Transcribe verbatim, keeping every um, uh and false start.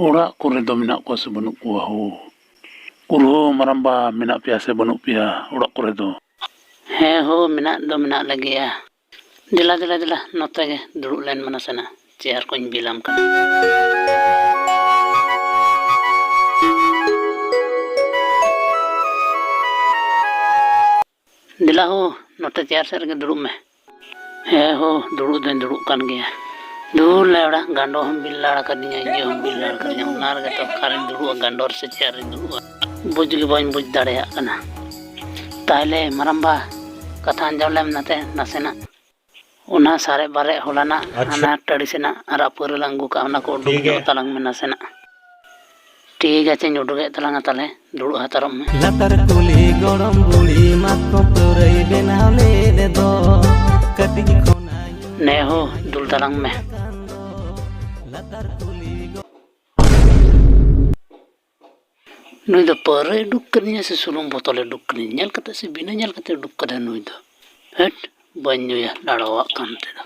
ᱚᱲᱟᱜ ᱠᱚᱨᱮ ᱫᱚ ᱢᱮᱱᱟᱜ ᱠᱚᱣᱟ ᱥᱮ ᱵᱟᱹᱱᱩᱜ ᱠᱚᱣᱟ ᱦᱳ? ᱠᱩᱨᱦᱳ, ᱢᱟᱨᱟᱢᱵᱟ, ᱢᱮᱱᱟᱜ ᱯᱮᱭᱟ ᱥᱮ ᱵᱟᱹᱱᱩᱜ ᱯᱮᱭᱟ ᱚᱲᱟᱜ ᱠᱚᱨᱮ ᱫᱚ? ᱦᱮᱸ ᱦᱳ, ᱢᱮᱱᱟᱜ ᱫᱚ ᱢᱮᱱᱟᱜ ᱞᱮᱜᱮᱭᱟ᱾ ᱫᱮᱞᱟ, ᱫᱮᱞᱟ, ᱫᱮᱞᱟ, ᱱᱚᱛᱮ ᱜᱮ ᱫᱩᱲᱩᱵ ᱞᱮᱱ ᱢᱮ ᱱᱟᱥᱮᱱᱟᱜ᱾ ᱪᱮᱭᱟᱨ ᱠᱚᱧ ᱵᱤᱞᱟᱢ ᱠᱟᱱᱟ᱾ ᱫᱮᱞᱟ ᱦᱳ, ᱱᱚᱛᱮ ᱪᱮᱭᱟᱨ ᱥᱮᱫ ᱨᱮᱜᱮ ᱫᱩᱲᱩᱵ ᱢᱮ᱾ ᱦᱮᱸ ᱦᱳ, ᱫᱩᱲᱩᱵ ᱫᱚᱧ ᱫᱩᱲᱩᱵ ᱠᱟᱱ ᱜᱮᱭᱟ᱾ ᱫᱩᱨ ᱞᱮᱣᱲᱟ, ᱜᱟᱸᱰᱚ ᱦᱚᱸᱢ ᱵᱤᱞ ᱞᱟᱲᱟ ᱠᱟᱫᱤᱧᱟ, ᱤᱭᱟᱹ ᱦᱚᱸᱢ ᱵᱤᱞ ᱞᱟᱲᱟ ᱠᱟᱫᱤᱧᱟ, ᱚᱱᱟ ᱨᱮᱜᱮ ᱛᱚ ᱚᱠᱟᱨᱤᱧ ᱫᱩᱲᱩᱵᱼᱟ, ᱜᱟᱸᱰᱚ ᱨᱮᱥᱮ ᱪᱮᱭᱟᱨ ᱨᱤᱧ ᱫᱩᱲᱩᱵᱼᱟ? ᱵᱩᱡᱽ ᱜᱮ ᱵᱟᱹᱧ ᱵᱩᱡᱽ ᱫᱟᱲᱮᱭᱟᱜ ᱠᱟᱱᱟ᱾ ᱛᱟᱦᱞᱮ ᱢᱟᱨᱟᱢᱵᱟ, ᱠᱟᱛᱷᱟ ᱟᱸᱡᱚᱢ ᱞᱮᱢ ᱱᱟᱛᱮ ᱱᱟᱥᱮᱱᱟᱜ᱾ ᱚᱱᱟ ᱥᱟᱨᱮᱡ ᱵᱟᱨᱮᱡ ᱦᱚᱞᱟᱱᱟᱜ ᱟᱪᱪᱷᱟ᱾ ᱦᱟᱱᱟ ᱴᱟᱹᱲᱤ ᱥᱮᱱᱟᱜ ᱟᱨᱟᱜ ᱯᱟᱹᱣᱨᱟᱹ ᱞᱟᱝ ᱟᱹᱜᱩ ᱠᱟᱜᱼᱟ, ᱚᱱᱟ ᱠᱚ ᱩᱰᱩᱠ ᱴᱷᱤᱠ ᱧᱚᱜ ᱜᱮᱭᱟ᱾ ᱛᱟᱞᱟᱝ ᱢᱮ ᱱᱟᱥᱮᱱᱟᱜ᱾ ᱴᱷᱤᱠ ᱟᱪᱷᱮᱧ ᱩᱰᱩᱠᱮᱫ ᱛᱟᱞᱟᱝᱟ, ᱛᱟᱦᱞᱮ ᱫᱩᱲᱩᱵ ᱦᱟᱛᱟᱲᱚᱜ ᱢᱮ᱾ ᱞᱟᱛᱟᱨ ᱠᱩᱞᱦᱤ ᱜᱚᱲᱚᱢ ᱵᱩᱲᱦᱤ ᱢᱟᱛᱠᱚᱢ ᱯᱟᱹᱣᱨᱟᱹᱭ ᱵᱮᱱᱟᱣ ᱞᱮᱫ ᱫᱚ, ᱠᱟᱹᱴᱤᱡ ᱠᱷᱚᱱᱟᱜ ᱧᱩ ᱱᱮ ᱦᱳ, ᱫᱩᱞ ᱛᱟᱞᱟᱝ ᱢᱮ᱾ ᱞᱟᱛᱟᱨ ᱠᱩᱞᱦᱤ ᱜᱚ- ᱱᱩᱭ ᱫᱚ ᱯᱟᱹᱣᱨᱟᱹᱭ ᱩᱰᱩᱠ ᱠᱟᱫᱤᱧᱟ ᱥᱮ ᱥᱩᱱᱩᱢ ᱵᱳᱛᱚᱞᱮ ᱩᱰᱩᱠ ᱠᱟᱫᱤᱧᱟ? ᱧᱮᱞ ᱠᱟᱛᱮ ᱥᱮ ᱵᱤᱱᱟᱹ ᱧᱮᱞ ᱠᱟᱛᱮ ᱩᱰᱩᱠ ᱠᱟᱫᱟ ᱱᱩᱭ ᱫᱚ? ᱦᱮᱴ, ᱵᱟᱹᱧ ᱧᱩᱭᱟ ᱞᱟᱲᱟᱣᱟᱜ ᱠᱟᱱ ᱛᱮᱫᱚ᱾